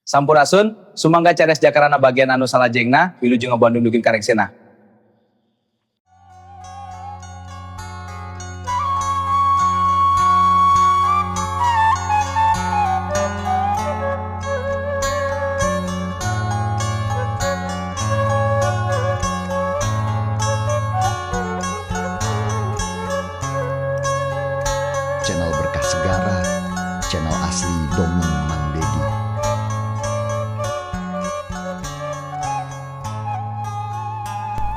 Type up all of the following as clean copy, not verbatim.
Sampurasun, sumangga cares jakarana bagian anu salajengna, wilujeng Bandung dugi ka rengsena. Channel Berkah Segara, channel asli Dongeng Mang Dedi.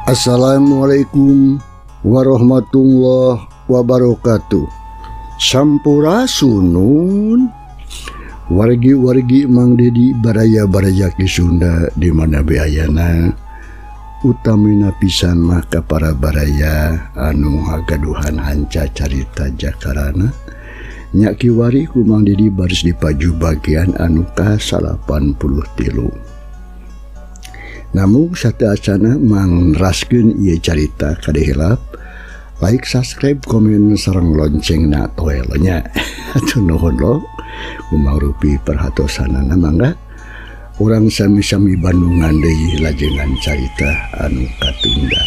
Assalamualaikum warahmatullahi wabarakatuh. Sampurasunun wargi-wargi Mang Dedi baraya-baraya Ki Sunda di mana be ayana, utamina pisan mah ka para baraya anu hagaduhan hanca carita jakarana. Nya kiwari ku Mang Dedi baris dipaju bagian anu ka-83. Namun sateuacana mangraskeun ieu carita kade hilap, like, subscribe, komen sareng loncengna toel nya. Atuh nuhun lo kumaha rupi perhatosanana, mangga urang sami-sami Bandungan deui lajengan carita anu katunda.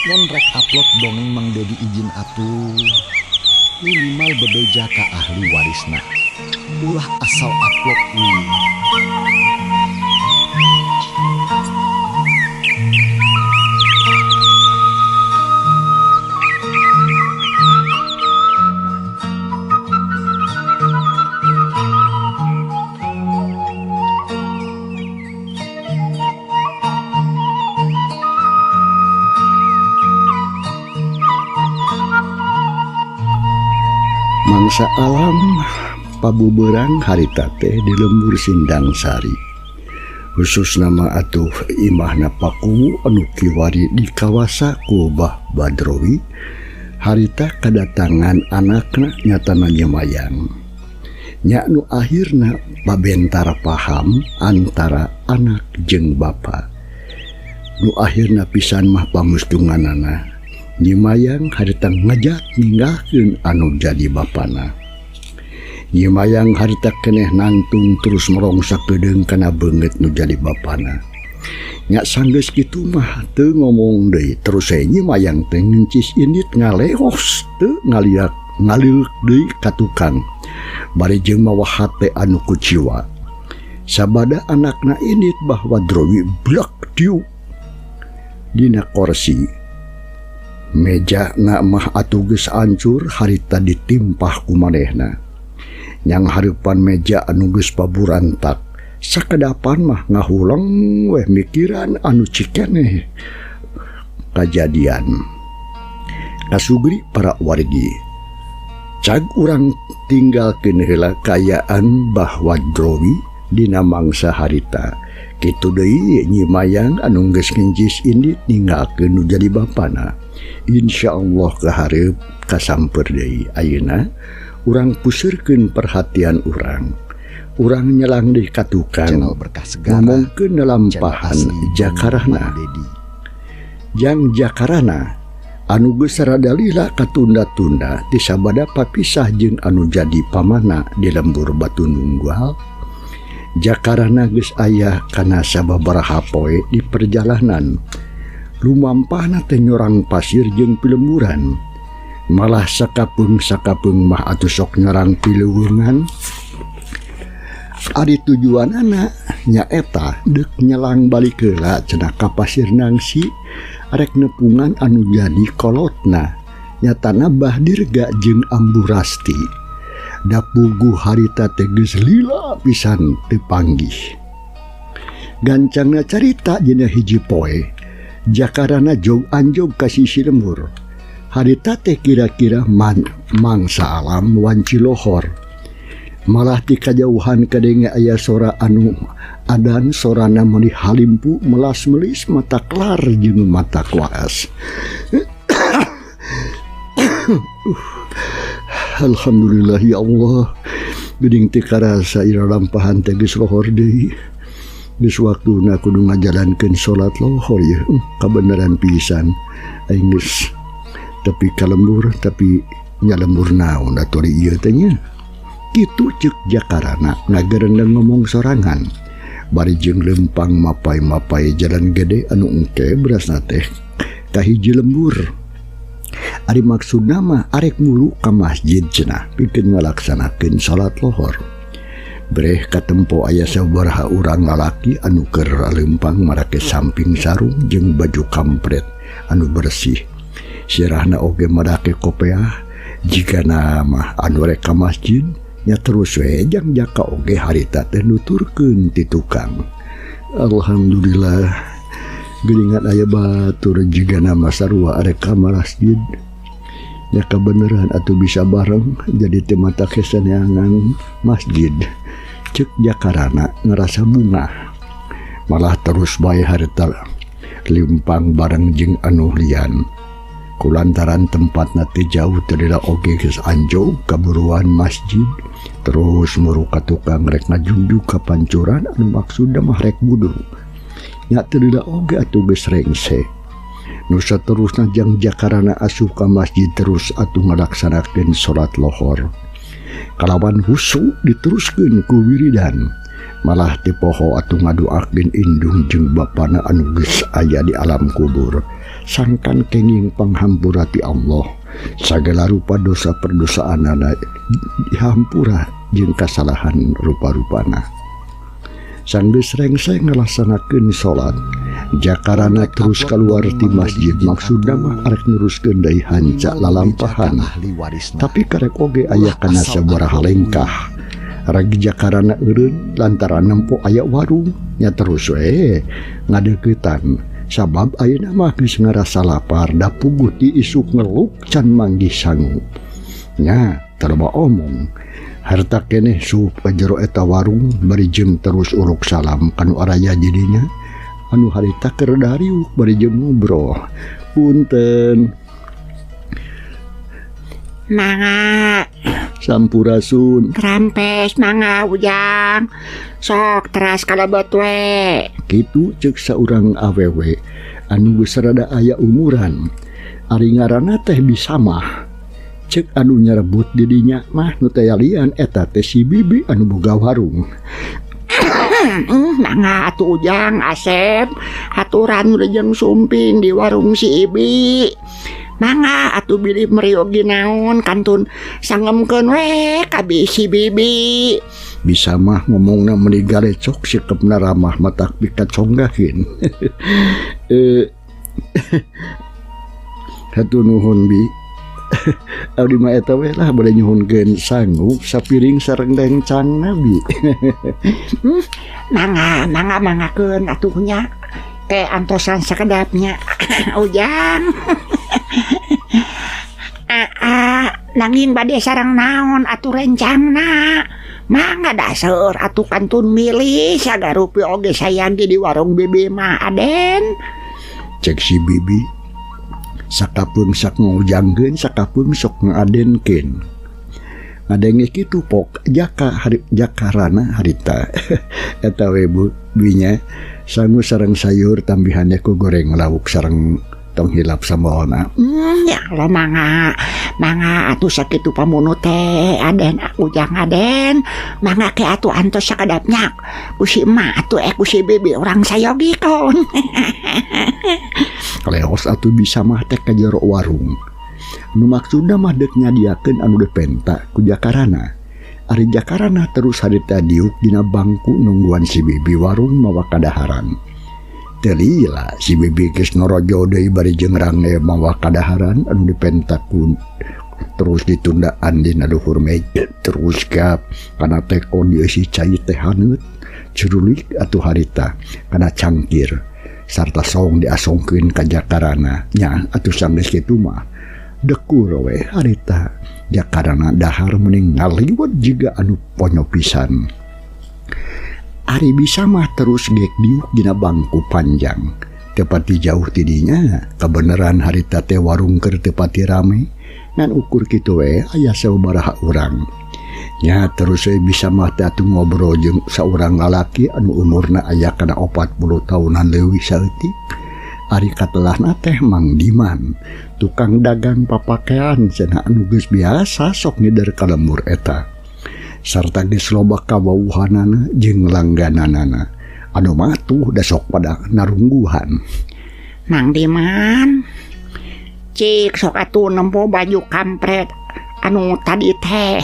Mun rek upload dongeng Mang Dedi izin atuh, minimal bebeja ka ahli warisna, ulah asal upload we. Mangsa alam pabuberang harita teh di lembur Sindang Sari, khusus nama atuh imahna Pakuwu anu kiwari di kawasa ku Bah Badrowi. Harita kedatangan anakna nyatana Nyimayang, nya nu akhirna pabentar paham antara anak jeung bapa, nu akhirna pisan mah pamustunganana. Nyimayang harita ngajak ninggalkeun anu jadi bapana. Nyimayang harita keneh nangtung terus merongsak kedeung kana beungeut nu jadi bapana. Nya sanggeus kitu mah teu ngomong deui, terus we Nyimayang teh ngencis indit ngalehos teu ngaliak ngaliuk deui ka tukang bari jeung mawa hate anu kuciwa. Sabada anakna indit Bah Badrowi blek diuk dina korsi. Meja na mah atuh geus hancur harita ditimpah ku manehna. Nyang hareupan meja anu geus paburantak, sakedapan mah ngahuleng weh mikiran anu cikeneh kajadian. Kasugri para wargi, cag urang tinggalkeun heula kaayaan Bah Badrowi dina mangsa harita. Kitu deui Nyimayang anu geus nginjis indit ninggalkeun nu jadi bapana. Insyaallah kahareup kasamper deui. Ayeuna urang puseurkeun perhatian urang. Urang nyelang deui ka tukang, Channel Berkah Segara, ngomongkeun channel lalampahan asli Dongeng Jakarana. Mang Dedi. Jang Jakarana anu geus rada lila katunda-tunda ti sabada papisah jeung anu jadi pamana di lembur Batu Nunggal. Jakarana geus aya kana sababaraha poe di perjalanan. Lumampahna teh nyorang pasir jeung pilemburan. Malah sakapeung-sakapeung mah atuh sok nyorang pileuweungan. Ari tujuanana nyaeta deuk nyelang balik heula cenah ka Pasir Nangsi rek nepungan anu jadi kolotna, nyatana Bah Dirga jeung Ambu Rasti. Da puguh harita teh geus lila pisan teu panggih. Gancangna carita dina hiji poe, Jakarana jog anjog ka sisi lembur. Harita teh kira-kira mangsa alam wanci lohor. Malah ti kajauhan kadenge aya sora anu adan, sorana meuni halimpu melas-melis mata kelar jeung mata kuas. Alhamdulillah ya Allah, geuning teu karasa ira lampahan teh geus lohor deui. Geus waktuna kudu ngajalankeun salat lohor ye. Kabeneran pisan aing geus tepi ka lembur tapi Nya lembur naon atuh ari ieu teh nya. Kitu ceuk Jakarana ngagerendeng ngomong sorangan. Bari jeung lempang mapai-mapai jalan gede anu engke berasna teh ka hiji lembur. Ari maksudna mah arek mulu ka masjid cenah pikeun ngalaksanakeun salat lohor. Breh katempo aya sabaraha urang lalaki anu keur lempang marake samping sarung jeung baju kampret anu bersih. Sirahna oge marake kopeah jigana mah anu rek ka masjid nya terus we jang Jaka oge harita teh nuturkeun ti tukang. Alhamdulillah geuningan aya batur jigana mah sarua arek ka masjid. Nya kabeneran atuh bisa bareng jadi teu mata kesaneangan masjid. Ceuk Jakarana ngerasa bungah. Malah terus bae harita limpang bareng jeung anu lian. Kulantaran tempatna teh jauh teu lila oge geus anjog kaburuan masjid. Terus muru ka tukang rek ngajungjug ka pancuran anu maksudna mah rek wudu. Nya teu lila oge atuh geus rengse. Nu saterusna jang Jakarana asup ka masjid terus atuh ngalaksanakeun salat lohor. Kalawan husu diteruskeun ku wiridan. Malah teu poho atuh ngaduakeun indung jeung bapana anu geus aya di alam kubur. Sangkan kenging panghampura ti Allah. Sagala rupa dosa perdosaanana dihampura jeung kasalahan rupa-rupana. Sanggeus rengse ngalaksanakeun salat, Jakarana terus kaluar ti masjid maksudna mah arek neruskeun deui hanca lalampahan. Tapi karek oge aya kana sabaraha lengkah. Ragi Jakarana eureun lantaran nempo aya warung nya terus we ngadeuketan. Sabab ayeuna mah geus ngarasa lapar da puguh ti isuk ngeluk can manggih sangu. Nya teu omong. Harta keneh sup ka jero eta warung bari jeung terus uruk salam kanu araya jadinya anu harita keur dariuk bari jeung ngobrol. Punten. Mangga. Sampurasun. Rampes mangga Ujang. Sok teras kalebet we. Kitu ceuk saurang awewe anu geus rada aya umuran. Ari ngaranna teh Bisamah. Ceuk anu nyarebut di dinya mah nu teh lian eta teh si Bibi anu boga warung. Mangga atuh Ujang Asep aturan jeung sumping di warung si Ibi. Mangga atuh bilih meriyogi naon kantun sangemkeun we ka si Bibi. Bisamah ngomongna meuni galecok sikepna ramah matak pikaconggahin. Hatur nuhun Bi. Abdi mah eta we lah bade nyuhunkeun sangu sapiring sareng rencangna Bi. Mangga mangga manggakeun atuh nya. Teh antosan sakedapnya Ujang. Nanging bade sareng naon atuh rencangna. Mangga daseur atuh kantun milih sagarupi oge sayagi di warung Bibi mah Aden. Cek si Bibi sakapeung sok ngujangkeun sakapeung sok ngadenkeun. Ngadenge kitu pok Jaka hari Jakarana harita. Eta we Bu binya sangu sareng sayur tambihannya ku goreng lauk sareng tong hilap sambalna. Ya Allah mangga mangga atuh sakitu pamunut teh Aden Ujang Aden mangga ke atuh antos sakedapnya ku si emak atuh ku si Bibi urang sayogikeun. Leos atuh bisa mah teh ka jero warung. Nu maksudna mah deuk nyadiakeun anu dipenta ku Jakarana. Ari Jakarana terus harita diuk dina bangku nungguan si Bibi warung mawa kadaharan. Teu lila si Bibi geus norojo deui bari jeung range mawa kadaharan anu dipenta ku terus ditundaan dina luhur meja terus gap kana teko dieusi cai teh haneut curulik atuh harita kana cangkir sarta song diasongkeun ka Jakarana. Nya atuh sanggeus kitu mah dekur we harita Jakarana dahar mending ngaliwet jiga anu ponyo pisan. Ari bisa mah terus gek diuk dina bangku panjang. Tepati jauh tidinya kebenaran harita teh warung keur tepati rame ngan ukur kitu we aya sababaraha urang. Nya terus we bisa mah teh atuh ngobrol jeung saurang lalaki anu umurna aya kana 40 tahunan leuwih saeutik. Ari katelahna teh Mang Diman, tukang dagang papakean cenah anu geus biasa sok ngider ka lembur eta. Sarta geus loba kawawuhanana jeung langgananana. Anu matuh da sok pada narungguhan. Mang Diman, cik sok atuh nempo baju kampret anu tadi teh.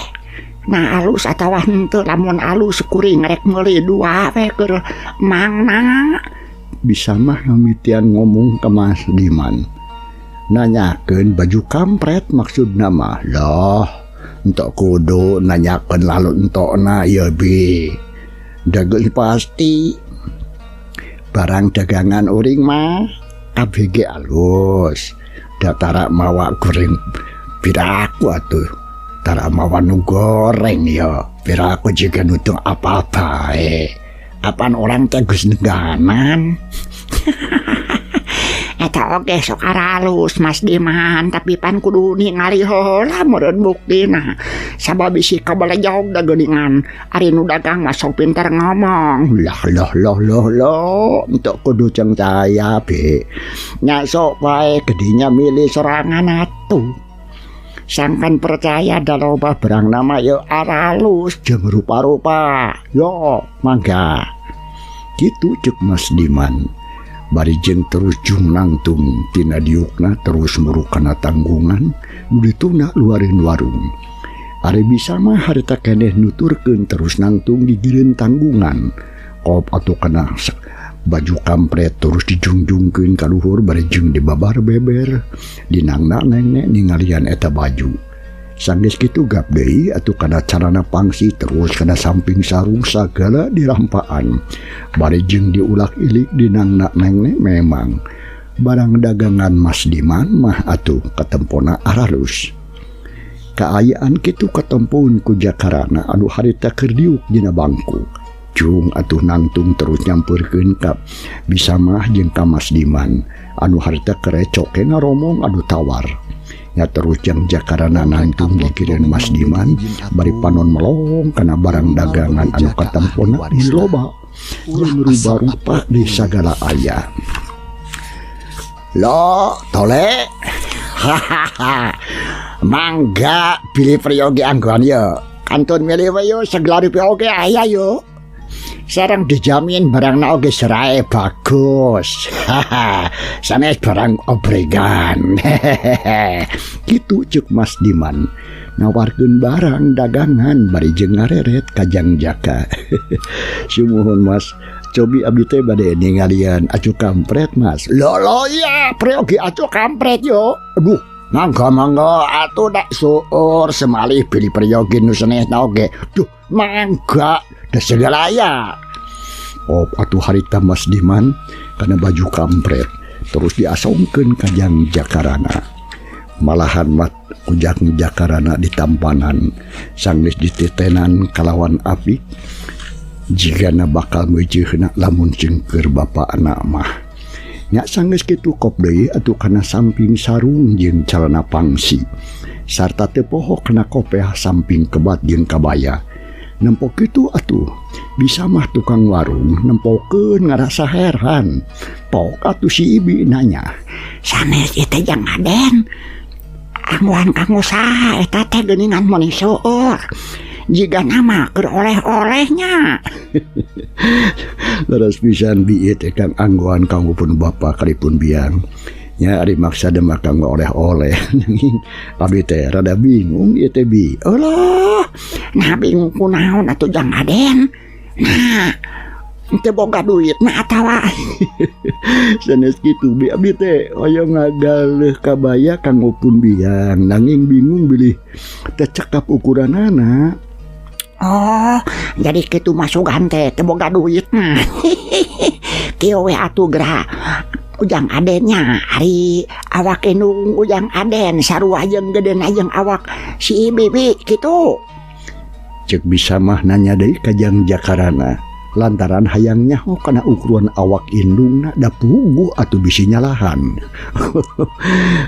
Nah alus atawa henteu, lamun alus kuring rek meuli dua we keur mangna. Bisa mah ngamitian ngomong ke Mas Diman. Nanyakeun baju kampret maksudna mah. Loh, entok kudu nanyakeun lalu entokna ieu bi. Dageun pasti barang dagangan uring mah kabeh ge alus. Datara mawa goreng piraku atuh. Tara mawa nu goreng ya. Piraku juga nutung apa-apa. Apaan orang teh geus neganan. Eta oge sok aralus Mas Diman, tapi pan kudu ningali heula meureun buktina. Sabab bisi kabelejog da geuningan. Ari nu dagang mah sok pinter ngomong. Lah lah lah lah lah, entok kudu cengcaya be. Nya sok wae gedinya milih sorangan atuh. Sangkan percaya da loba barang nama yo aralus jeung rupa-rupa. Yo mangga. Kitu ceuk Mas Diman. Bari jeung terus jung nangtung tina diukna terus murukana tanggungan nu dituna luarin warung. Ari bisa mah harita keneh nuturkeun terus nangtung gigireun tanggungan. Kop atuh kana baju kampret terus dijungjungkeun ka luhur bari jeung dibabar beber. Dinangna nenek ningalian eta baju. Sanggeus kitu gap deui atuh kana carana pangsi terus kana samping sarung sagala dirampaan. Bari jeung diulak-ilik dinangna nenek memang barang dagangan Mas Diman mah atuh katempona aralus. Kaayaan kitu katempoun ku Jakarana anu harita keur diuk dina bangku. Jung atuh nangtung terus nyampeurkeun ka bisa mah jeung ka Mas Diman anu harita kerecoke ngaromong anu tawar. Nya terus jang Jakarana nangtung gigireun Mas Diman bari panon melong kana barang dagangan anu katempona di loba jeung rupa-rupa di sagala aya. Lo tole. Hahaha. Mangga pilih priyogi anggoan yo. Kantun milih we yo segala rupi oge aya yo. Sareng dijamin barangna oge serae bagus. Haha. Sanes barang obregan. Kitu ceuk Mas Diman nawarkeun barang dagangan bari jeung ngareret ka Jang Jaka. Sumuhun Mas, cobi abdi teh bade ningalian acu kampret Mas. Lo lo ya, priyogi acu kampret yo. Aduh, mangga mangga atuh dak suur semalih pilih priyogi nu sanesna oge. Duh, mangga da segala aya. Oh, atuh harita Mas Diman kana baju kampret terus diasongkeun ka Jang Jakarana. Malahan mat ku Jang Jakarana ditampanan sanggeus dititenan kalawan apik jigana bakal meujeuhna lamun cengker bapakna mah. Nya sanggeus kitu kop deui atuh kana samping sarung jeung calana pangsi sarta teu poho kana kopeah samping kebat jeung kabaya. Nempo kitu atuh bisa mah tukang warung nempokeun ngarasa heran. Pok atuh si Ibi nanya, sanes ieu teh Jang Aden, anggoan kanggo saha eta teh geuningan meuni seueur. Jiga nama keur oleh-olehnya. Leres pisan bi ieu teh Kang anggoan kanggo pun bapa kalipun biang. Nya ari maksada mah kanggo oleh-oleh. Nanging abdi teh rada bingung ieu teh bi. Alah, nah bingung kunaon atuh Jang Aden. Nah, teu boga duit nah atawa. Sanes kitu bi abdi teh hoyong ngagaleuh kabaya kanggo pun biang. Nanging bingung bilih teu cekap ukuranana. Oh, jadi kitu mah sugan teh teu boga duit mah. Kieu we atuh geura. Ujang Adennya ari awak indung Ujang Aden sarua jeung gedena jeung awak si Bibi kitu. Ceuk bisa mah nanya deui ka Jang Jakarana lantaran hayang nyaho kana ukuran awak indungna da puguh atuh bisi nyalahan.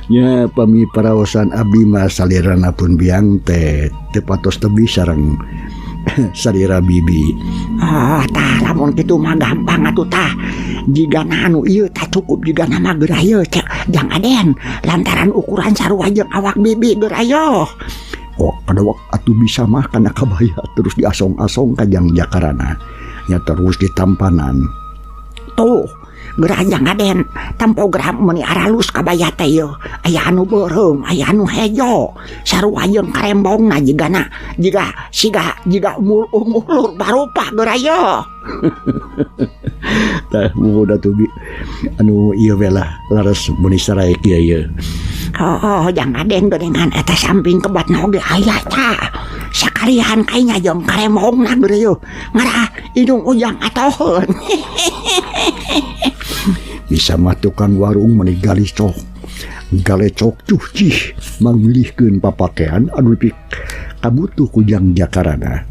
Nya pami paraosan abdi mah salirana pun biang teh teu patos tebih sareng salira bibi. Oh, tah lamun kitu mah gampang atuh tah. Jigana anu ieu tak cukup jigana mah geura ieu cek Jang Aden lantaran ukuran sarua jeung awak bibi geura ieu. Kok kadawak atuh bisa mah kana kabaya terus diasong-asong ka Jang Jakarana nya terus ditampanan. Tuh geura Jang Aden tempo geura meuni aralus kabaya teh ieu aya anu beureum aya anu hejo sarua jeung karembongna jigana jiga siga jiga umur-umur barupa geura ieu. Tah muhun atuh bi anu ieu we lah laras meuni saraek ieu ieu. Oh, Jang Aden geuningan eta samping kebatna oge aya ta. Sakalian kayaknya jeung karembongna geura ieu. Ngarah indung ujang atoheun. Bisa mah tukang warung meuni galicok. Galecok cuh cih mangmilihkeun papakean anu pik kabutuh ku Jang Jakarana.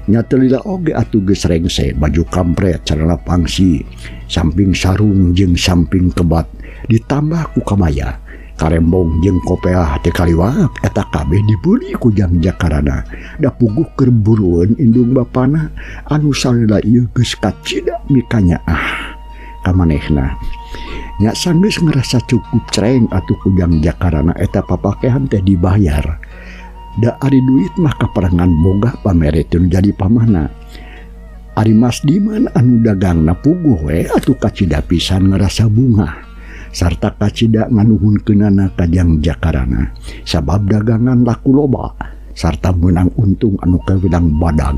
Nya teu lila oge atuh geus rengse baju kampret celana pangsi samping sarung jeung samping kebat ditambah ku kabaya karembong jeung kopeah teh kaliwat eta kabeh dibeuli ku Jang Jakarana. Da puguh keur burueun indung bapana anu salila ieu geus kacida mikanyaah ka manehna. Nya sanggeus ngerasa cukup cereng atuh ku Jang Jakarana eta papakean teh dibayar. Da ari duit mah kaparengan boga pamere teu jadi pamana. Ari Mas Diman anu dagangna puguh we atuh kacida pisan ngerasa bungah sarta kacida nganuhunkeunana ka Jang Jakarana sabab dagangan laku loba sarta meunang untung anu kawidang badag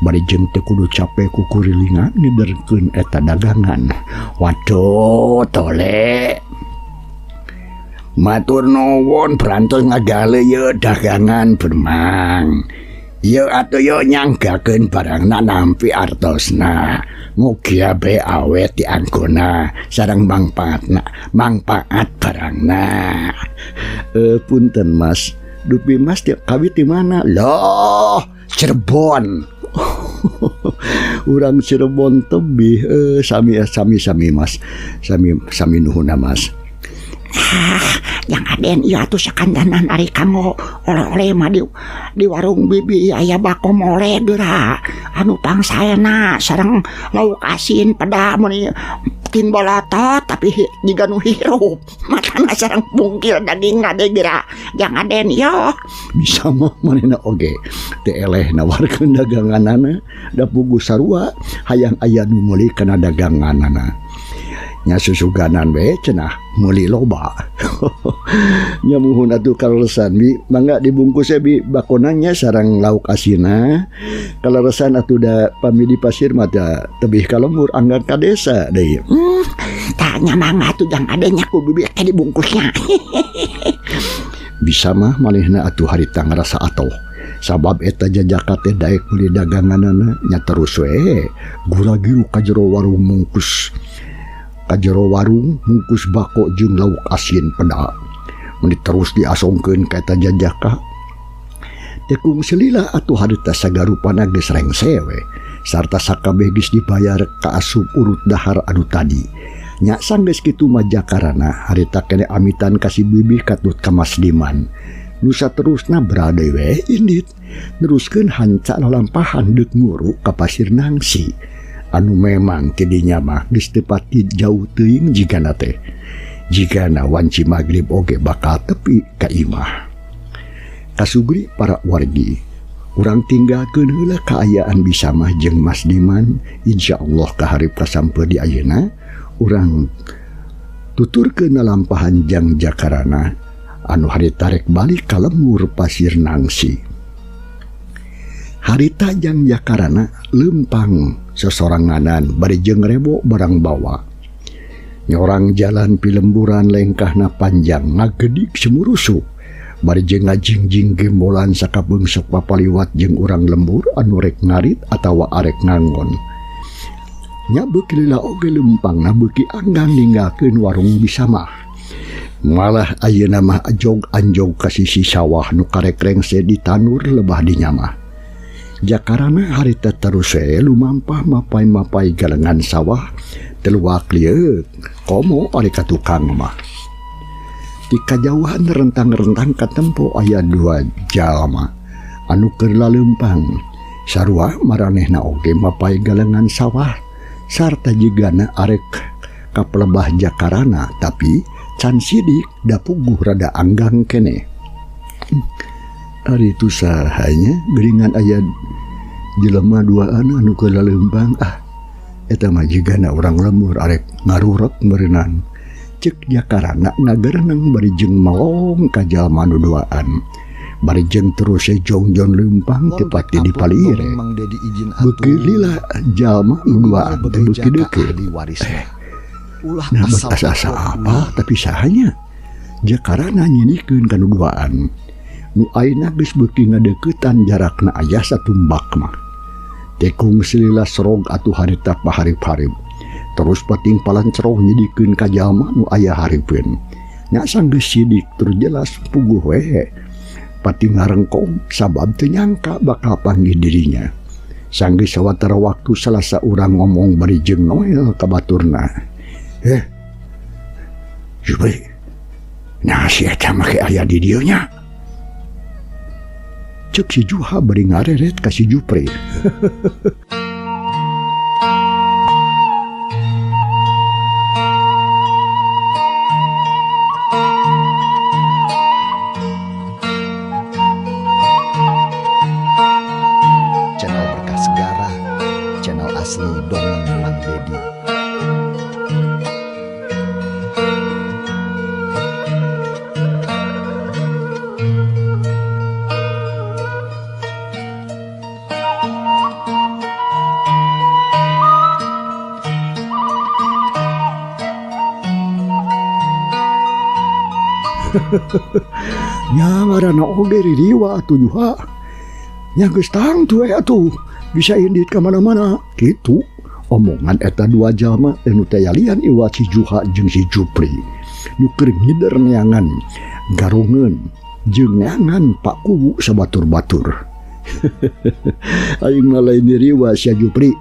bari jeung teu kudu cape ku kurilingan ngederkeun eta dagangan. Waduh tole matur nuwun brantos ngagale ye dagangan bermang. Ye atuh ye nyanggakeun barangna nampi artosna. Mugi abe awet dianggona sareng mangpaatna, mangpaat barangna. Punten Mas, dupi Mas kawit di mana? Loh, Cirebon. Urang Cirebon tebih sami sami sami Mas. Sami sami nuhunna Mas. Ah, Jang Aden ieu atuh sakandanan ari kanggo oleh-oleh mah di warung bibi aya bako mole geura anu pangsaena sareng lauk asin peda meuni tin bolotot tapi jiga nu hirup matana sareng bungkil dagingna deui geura Jang Aden ieu. Bisa mah manehna oge teu eleh nawarkeun daganganana da puguh sarua hayang aya nu meuli kana daganganana. Nya susuganan we cenah meuli loba. Nya muhun atuh kaleresan bi mangga dibungkus we bi bakona nya sareng lauk asinna. Kaleresan atuh da pami di pasir mah da tebih ka lembur anggar ka desa deui. Tah nya mangga atuh Jang Aden nya ku bibi teh dibungkusnya. Bisa mah manehna atuh harita ngarasa atoh. Sabab eta jajaka teh daek meuli daganganana nya terus we gura-giru ka jero warung mungkus. Ka jero warung mungkus bako jeung lauk asin peda. Meuni terus diasongkeun ka eta jajaka. Teu kungsi lila atuh harita sagarupana geus rengse we. Sarta sakabeh geus dibayar ka asup urut dahar anu tadi. Nya sanggeus kitu mah Jakarana harita keneh amitan ka si bibih katut ka Mas Diman. Nu saterusna berade we indit neruskeun hanca lalampahan deuk nguru ka Pasir Nangsi. Anu memang tidinya mah geus teu pati jauh teuing jigana teh. Jigana wanci magrib oge bakal tepi ka imah. Kasugri para wargi, urang tinggalkeun heula kaayaan bisa mah jeung Mas Diman, insyaallah kaharip kasampeu di ayeuna urang tuturkeun lalampahan Jang Jakarana anu harita rek balik ka lembur Pasir Nangsi. Harita Jang Jakarana lempang sesoranganan bari jeung rebo barang bawa. Nyorang jalan pilemburan lengkahna panjang ngagedig sumurusuk. Bari jeung ngajingjing gembolan sakabeungsek papaliwat jeung urang lembur anu rek ngarit atawa arek ngangon. Nya beuki lila oge lempangna beuki anggang ninggalkeun warung bisamah. Malah ayeuna mah jog anjog ka sisi sawah nu karek rengse ditanur lebah dinyamah. Jakarana harita terus we lumampah mapai-mapai galengan sawah teluak lieuk komo ari ka tukang mah. Di kajauhan rentang-rentang katempo aya dua jalma anu keur laleumpang. Sarua maranehna oge mapai galengan sawah sarta jigana arek ka pelebah Jakarana tapi can sidik da puguh rada anggang keneh. Ari itu sahanya geuningan aya jelema duaan anu keur laleumpang ah eta mah jigana urang lembur arek ngarurek meureunnan. Cek Jakarana ngagereneng bari jeung melong ka jalma nu duaan. Bari jeung terus jongjon leumpang teu pati dipalire. Beuki lila jalma nu duaan teh beuki deukeut. Nah asa-asa apa tapi sahanya Jakarana nyinikeun ka nu duaan. Nu ayeuna geus beuki ngadeuketan jarakna aya satumbak mah. Tekung silila serog atuh harita paharip-harip. Terus pating palanceroh nyidikeun ka jalma nu aya hareupeun. Nya sanggeus sidik tur jelas puguh we. Pating ngarengkong sabab teu nyangka bakal panggih dirinya. Sanggeus sawatara waktu salah saurang ngomong bari jeung Noel ka baturna. Jupri, nah si eta make aya di dieu nya. Cek si Juha bari ngareret ka si Jupri. Channel Berkah Segara, channel asli Dongeng Mang Dedi. Nya ngaranna oge ririwa atuh Juha. Nya geus tangtu we atuh bisa indit ka mana-mana kitu omongan eta dua jalma anu teh lian iwat si Juha jeung si Jupri nu keur ngider neangan garongeun jeung neangan Pak Kuwu sabatur-batur. Aing mah lain ririwa sia Jupri,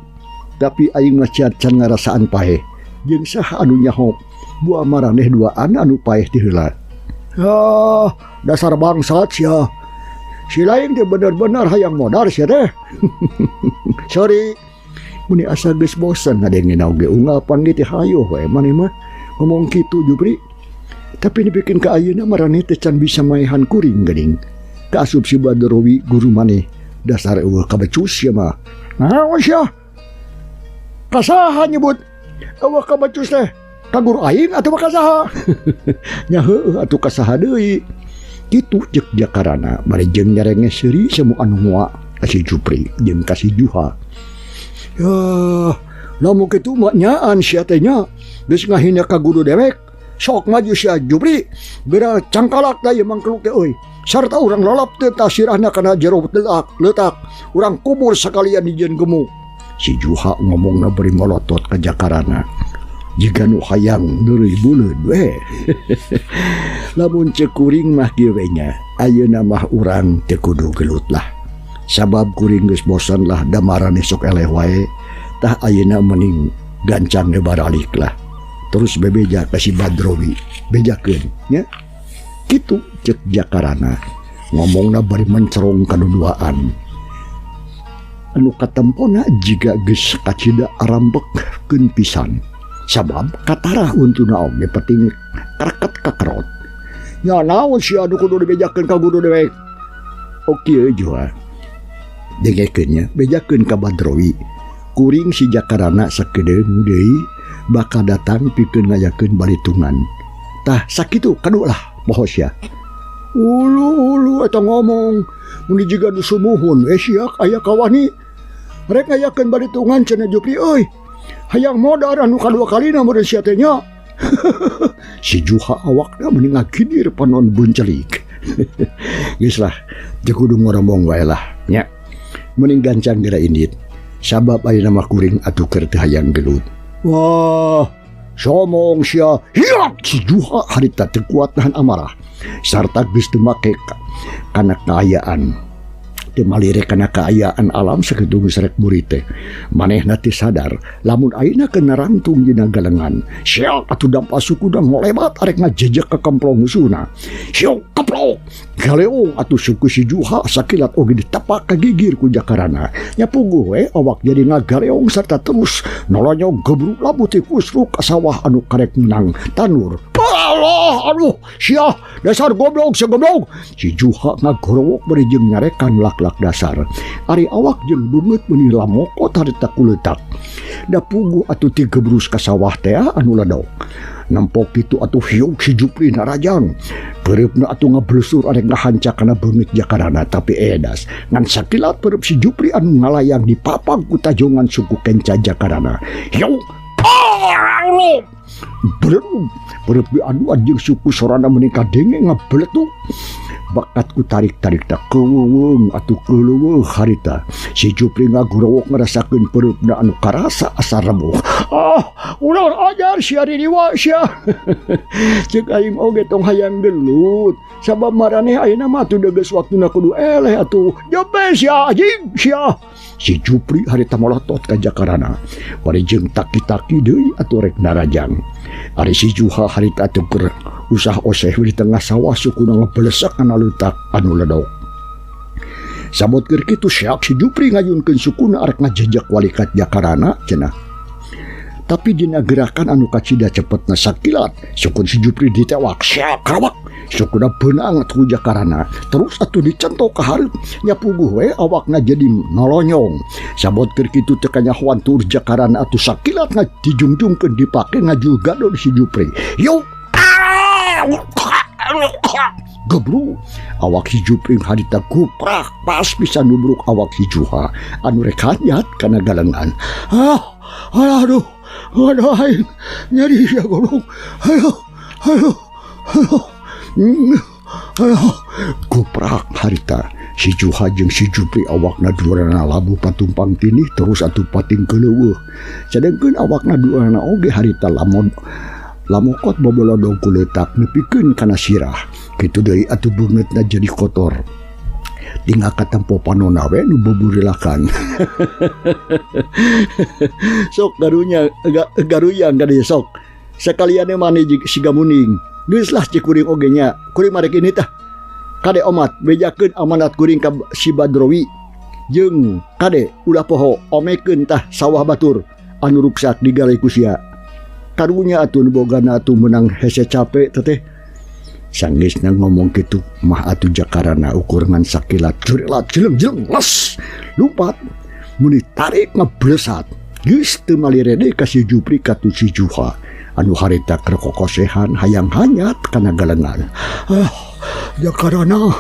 tapi aing mah can ngarasaan paeh jeung saha anu nyaho buah maraneh duaan anu paeh ti heula. Ah, dasar bangsat sia. Si lain teh bener-bener hayang modar sia teh. Sorry. Muni asa geus bosan ngadengin oge unggal panggih teh hayoh we maneh mah ngomong kitu Jupri. Tapi dipikeun ka ayeuna maraneh teh can bisa maehan kuring geuning. Kaasup si Badrowi guru maneh dasar eueuh kabecus sia mah. Naon sia? Kasaha nyebut eueuh kabecus teh? Ka guru aing atuh ka saha? Nya heueuh atuh ka saha deui. Kitu ceuk Jakarana bari jeung nyerenge seuri semu anu moa ka si Jupri jeung ka si Juha. Yah, lamun kitu mah nyaan sia teh nya geus ngahina ka guru dewek. Sok maju sia Jupri, geura cangkalak da ieu mangkeluk teh euy. Sarta urang lolop teh tah sirahna kana jero leutak. Urang kubur sakalian dijieun gemuk. Si Juha ngomongna bari molotot ka Jakarana. Jika nu hayang deureuy buleud we. Lamun ceuk kuring mah kieu we nya, ayeuna mah urang teu kudu gelut lah. Sabab kuring geus bosan lah damaraneh sok eleh wae. Tah ayeuna mending gancang ge baralik lah. Terus bebeja ka si Badrowi, bejakeun nya. Kitu ceuk Jakarana. Ngomongna bari mencerong ka duduaan. Anu katempona jiga geus kacida arambekkeun pisan. Sabab katarah untuna oge penting kareket kakerot. Nya naon sia anu kudu dibejakeun ka guru dewek. Oke jua. Dengekeun nya bejakeun ka Badrowi. Kuring si Jakarana sakedeung deui bakal datang pikeun ngayakeun balitungan. Tah sakitu kadu lah poho sia. Ulu-ulu eta ngomong mun jiga nu sumuhun we sia aya kawani. Rek ngayakeun balitungan cenah Jupri euy. Hayang modar anu kadua kalina meureun sia teh nya. Si Juha awakna meni ngagidir panon buncelik. Geus lah, teu kudu ngoromong wae lah nya. Mending gancang geura indit. Sabab ayeuna mah kuring atuh keur teu hayang gelut. Wah, somong sia. Hiat si Juha harita teu kuat nahan amarah. Sarta geus teu make kana kaayaan. teu malire kana kaayaan alam sakitu geus rek burit teh. Manehna teu sadar lamun ayeuna keur narangtung dina galengan. Siok atuh dampa sukuna ngolebat arek ngajejek ka kemplong musuhna. Siok keplok. Galeong atuh suku si Juha sakilat oge ditepak ka gigir ku Jakarana. Nya puguh we awak jadi ngagaleong serta terus nolonyong gebruk labu ti kusruk ka sawah anu karek menang tanur. Allah, aduh, sia, dasar goblok, segoblok. Si Juha ngagorowok bari jeung nyarekan lak-lak dasar. Ari awak jeung beungeut meuni lamokot harita kuletak. Da puguh atuh ti gebrus ka sawah teh anu ledok. Nempok kitu atuh hiuk si Jupri narajang. Peureupna atuh ngablesur arek ngahancak kana beungeut Jakarana tapi edas. Ngan sakilat peureub si Jupri anu ngalayang dipapag ku tajongan suku kenca Jakarana. Hiuk, Allah. Belum peureub diaduan jeung suku sorana meuni kadenge ngabeletuk. Bakat ku tarik-tarik tak keuweung atuh keuleuweuh harita. Si Jupri ngagorowok ngarasakeun peureupna anu karasa asa rebuh. Ah, ulah ajar sia ririwa sia. Ceuk aing oge tong hayang gelut. Sabab maraneh ayeuna mah atuh geus waktuna kudu eleh atuh. Jepe sia anjing sia. Si Jupri harita molotot ka Jakarana. Bari jeung taki-taki deui atuh rek narajang. Ari si Juha harita teu keur usah oseh di tengah sawah sukuna ngebelesek kana leutak anu ledok. Sabot keur kitu siak si Jupri ngayunkeun sukuna arek ngajejek walikat Jakarana cenah. Tapi dina gerakan anu kacida cepetna sakilat sukun si Jupri ditewak siak krawak sukuna beunang atuh Jakarana terus atuh dicentok ka hareup nya puguh we awakna jadi nolonyong. Sabot keur kitu teu kanyahoan tur Jakarana atuh sakilat dijungjungkeun dipake ngajul gadon si Jupri. Yuk gebru awak si Jupri harita guprak pas pisan nubruk awak si Juha anu rek hanyat kana galengan. Ah, aduh, aduh, aing nyeri sia goblok. Aduh, aduh, aduh, aduh, guprak harita si Juha jeung si Jupri awakna duanana labuh patumpang tinih terus atuh pating keuleuweuh. Sadengkeun awakna duanana oge harita lamon lamokot bobolodong kuleutak nepikeun kana sirah. Kitu deui atuh beungeutna jadi kotor. Tinggal katempo panona we nu buburilakan. Sok garunya garuyang ka dieu sok. Sakalian mani siga muning. Geus lah cik kuring oge nya. Kuring marek ini tah. Kade omat bejakeun amanat kuring ka si Badrowi. Jeung kade ulah poho omekeun tah sawah batur anu ruksak digalih ku sia. Karunya atuh nu bogana atuh meunang hese capek teteh. Sanggeusna ngomong kitu mah atuh Jakarana ukur ngan sakilat jurelat jeleng-jeleng les lumpat muni tarik ngeblesat geus teu malire deui ka si Jupri katu si Juha anu harita keur kokosehan hayang hanyat kana galengan. Ah, Jakarana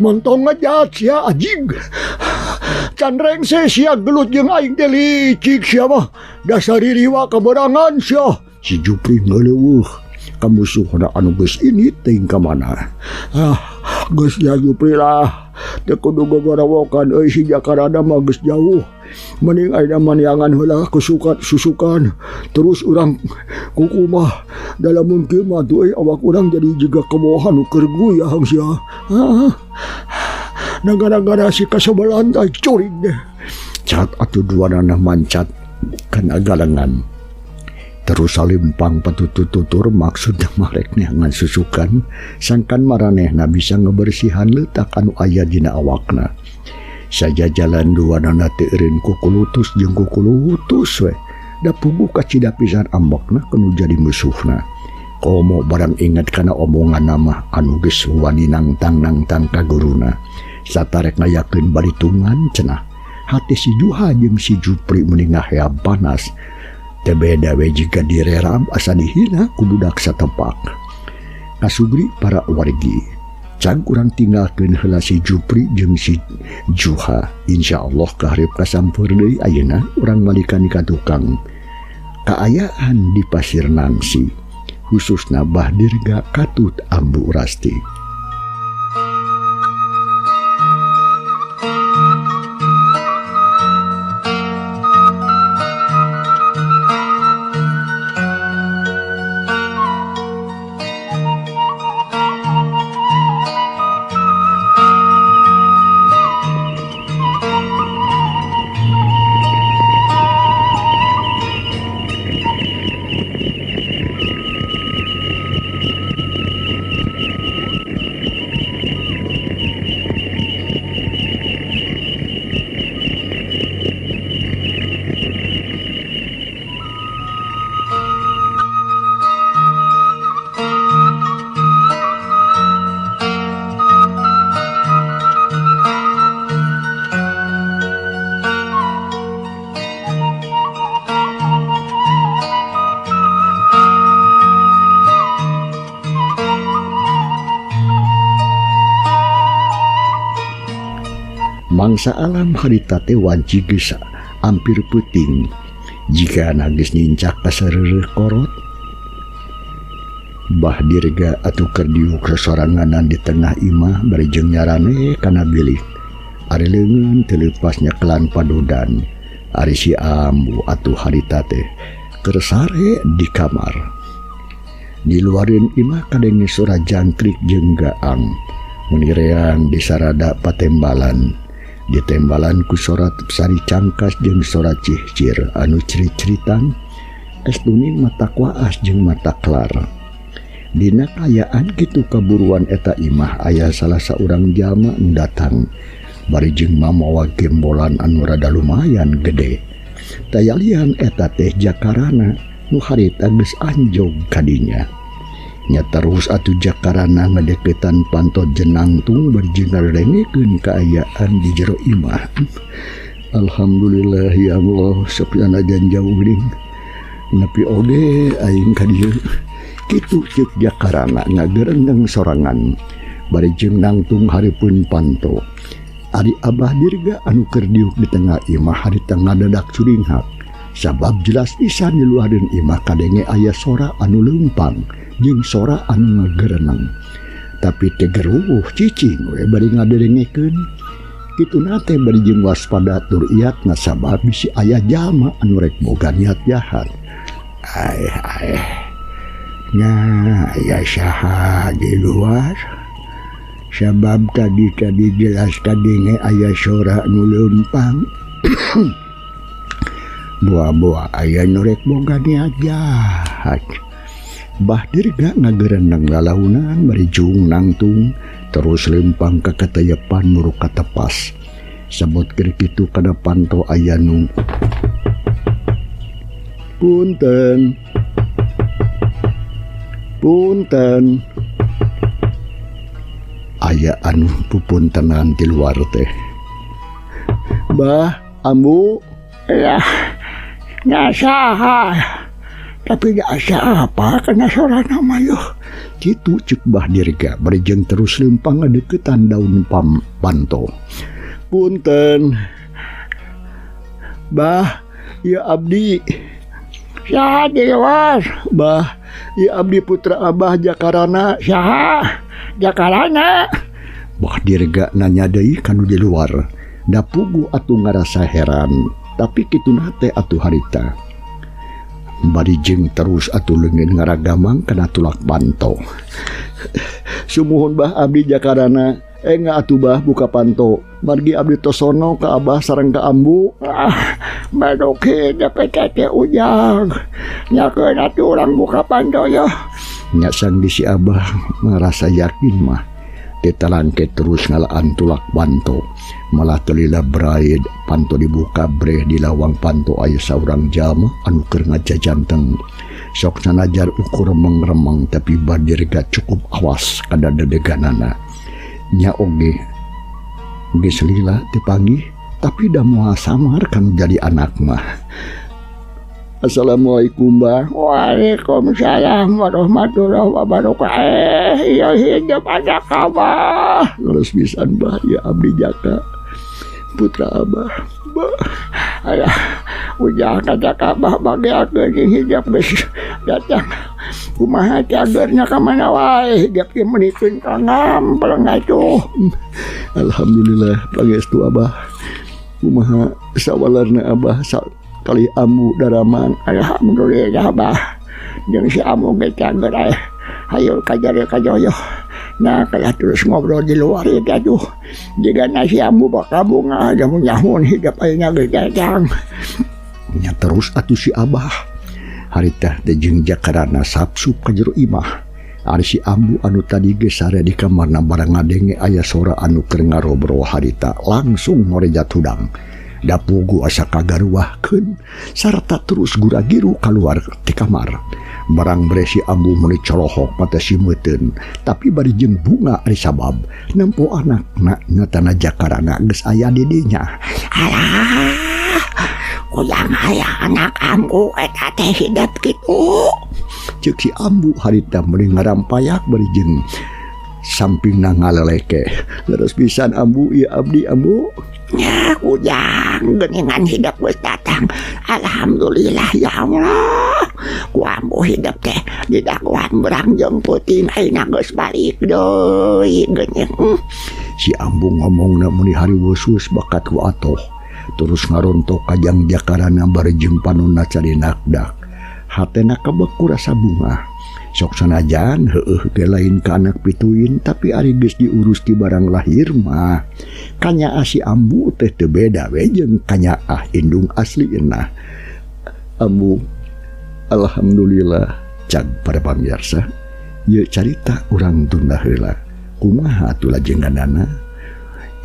montong ngejat sia anjing. Can rengse sia gelut jeung aing teh licik sia mah dasar ririwa kaberangan sia. Si Jupri ngeuleuweuh ka musuhna anu geus ini teuing ka mana. Ah, geus ya Jupri lah teu kudu gogorowokan euy si Jakarana mah geus jauh. Mending ayeuna mah neangan heula kusukan susukan terus urang kukumah dalam mungkin mah tuh euy awak urang jadi jiga kebohan nu keur guyang sia. Ah, gara-gara si kasebelan teh curig deh. Cat atuh duanana mancat kana galengan. Terus salimpang patututur maksudna marek neangan susukan sangkan maranehna bisa ngebersihan leutak anu aya dina awakna. Saja jalan duanana teu eureun kukulutus jeung kukulutus we. Da puguh kacida pisan ambekna kanu jadi musuhna. Komo barang inget kana omongan mah anu geus wani nangtang-nangtang ka guruna. Satarek ngayakeun balitungan cenah. Hate si Juha jeung si Jupri meni ngahea panas. Teu beda we jika direram asa dihina ku budak satempak. Kasugri para wargi. Can urang tinggalkeun heula si Jupri jeung si Juha. Insyaallah kaharep kasampeur deui ayeuna urang malikan ka tukang. Kaayaan di Pasir Nangsi, khususna Bah Dirga Katut Ambu Rasti. Mangsa alam harita teh wanci geus ampir peuting jika geus nincak ka sareureuh korot. Bah Dirga atuh keur diuk sosoranganan di tengah imah bari jeung nyarane kana bilik. Ari leungeun teu leupas nyekelan padudan. Ari si Ambu atuh harita teh keur sare di kamar. Di luareun imah kadenge sora jangkrik jeung gaang. Munireang di sarada patembalan. Ditembalan ku sora sari cangkas jeung sora cihcir anu crit-critan. Estuning mata waas jeung mata kelar. Dina kayaan kitu kaburuan eta imah aya salah saurang jalma nu datang bari jeung mamawa gembolan anu rada lumayan gede. Tayalian eta teh Jakarana nu harita geus anjog kadinya. Nya terus atuh Jakarana ngadeukeutan panto jenangtung bari jeung ngadengekeun kaayaan di jero imah. Alhamdulillah ya Allah sapana jauh geuning nepi oge aing ka dieu. Kitu ceuk Jakarana ngagerendeng sorangan bari jeung nangtung hareupeun panto. Ari Abah Dirga anu keur diuk di tengah imah harita ngadadak curinghak sabab jelas pisan di luareun imah kadenge aya sora anu leumpang jeung sora anu ngagereneng. Tapi teu geruh cicing we bari ngadengekeun. Kituna teh bari jeung waspada tur iatna sabab bisi aya jalma anu rek boga niat jahat. Aeh aeh. Nya aya saha di luar sabab tadi jelas kadenge aya sora nu leumpang. Boa-boa aya nu rek boga niat jahat. Bah Dirga ngagereneng lalaunan bari jung nangtung terus leumpang ka katayepan muruk katepas. Sabot keur kitu kana panto aya nu punten. Punten. Aya anu pupuntenan di luar teh. Bah, Ambu. Ya, nya saha. Tapi nya siapa kena sora nama yo. Kitu ceuk Bah Dirga bari jeung terus leumpang ngadeukeutan daun panto. Punten. Bah, ya abdi. Saha di luar? Bah, ya abdi putra Abah Jakarana. Saha? Jakarana? Bah Dirga nanya deui kanu di luar. Da puguh atuh ngarasa heran, tapi kituna teh atuh harita. Bari jeung terus atuh leungeun ngaragamang kana tulak panto. Sumuhun Bah abdi Jakarana. Enga atuh Bah buka panto. Margi abdi tosono ka Abah sareng ka Ambu. Ah, badoke dapat teh ujang. Nyakeun atuh urang buka panto yo. Nya sang di si Abah ngarasa yakin mah. Tetalangke terus ngalaan tulak panto. Malah telila braid panto dibuka breh di lawang panto aya saurang jalma anu keur ngajajanteng. Sok sanajar ukur remeng-remeng tapi Bah Dirga cukup awas kada dedeganana. Nya oge geus lila teu panggih tapi da moal samar kanu jadi anak mah. Assalamualaikum Bah. Waalaikumsalam warahmatullahi wabarakatuh. Ya hidup anak Abah. Leres pisan Bah ya abdi Jaka putra Abah. Bah, ayah ujang ka Jaka Abah bageakeun jeung hijab geus datang. Kumaha cagernya ka mana wae hijab ge meunikeun ka ngampel atuh. Alhamdulillah pangestu Abah. Kumaha sawalarna Abah kali Ambu daraman. Alhamdulillah Abah. Jeung si Ambu ge cager aya. Hayo kajare kajoyo. Nah kalah terus ngobrol di luar ya aduh. Jiga nasi Ambu bakal bunga jamu nyahun hidap ayeuna geus datang. Nya terus atuh si Abah. Harita teh jeung Jakarana sapsup ka jero imah. Ari si Ambu anu tadi geus sare di kamarna barang ngadenge aya sora anu keur ngarobrol harita langsung ngorejat hudang. Da pugu asa kagaruahkeun sarta terus gura-giru kaluar ti kamar. Barang bre si Ambu meuni corohok mata si meuteun, tapi bari jeung bunga ari sabab nempo anakna nyatana Jakarana geus aya di dinya. Alah, ujang aya anak Ambu eta teh hidep kitu. Ceuk si Ambu harita meuni ngarampayak bari jeung Sampingna ngaleleke. Leres pisan Ambu ieu abdi Ambu. Ya Ujang geningan hidep geus datang. Alhamdulillah ya Allah. Ku Ambu hidep teh didagoan berang jeung peuting ayeuna geus balik deui geuning. Si Ambu ngomongna meuni hariweus bakat ku atoh. Terus ngarontok ka Jang Jakarana bari jeung panonna carinakdak. Hatena kebek ku rasa bungah. Sok sanajan heueuh ge lain ka anak pituin tapi ari geus diurus ti barang lahir mah. Kanyaah si Ambu teh teu beda we jeung kanyaah indung aslina. Ambu alhamdulillah cag para pamirsa ieu carita urang tunda heula. Kumaha atuh lajenganana?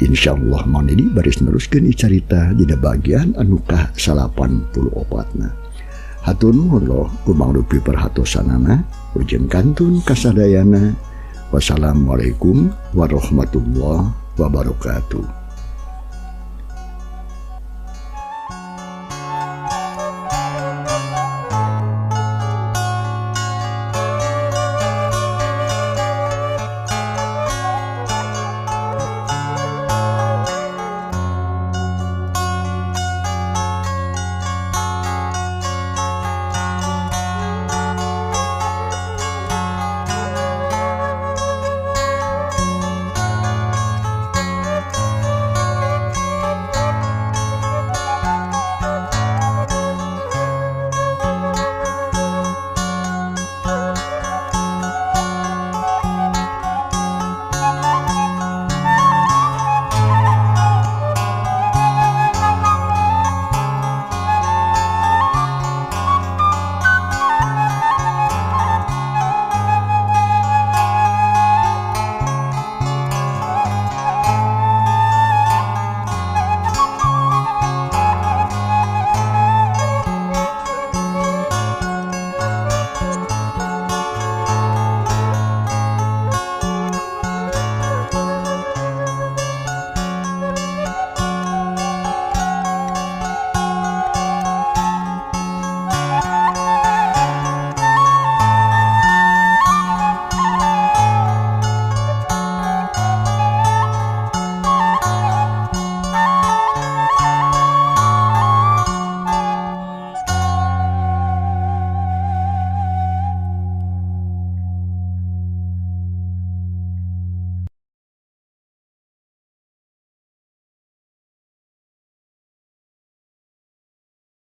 Insyaallah Mang Dedi baris neruskeun ieu carita dina bagian anu ka-84na. Hatur nuhun loh ku Mang Rupi perhatosanana, ujeng kantun kasadayana. Wassalamualaikum warahmatullahi wabarakatuh.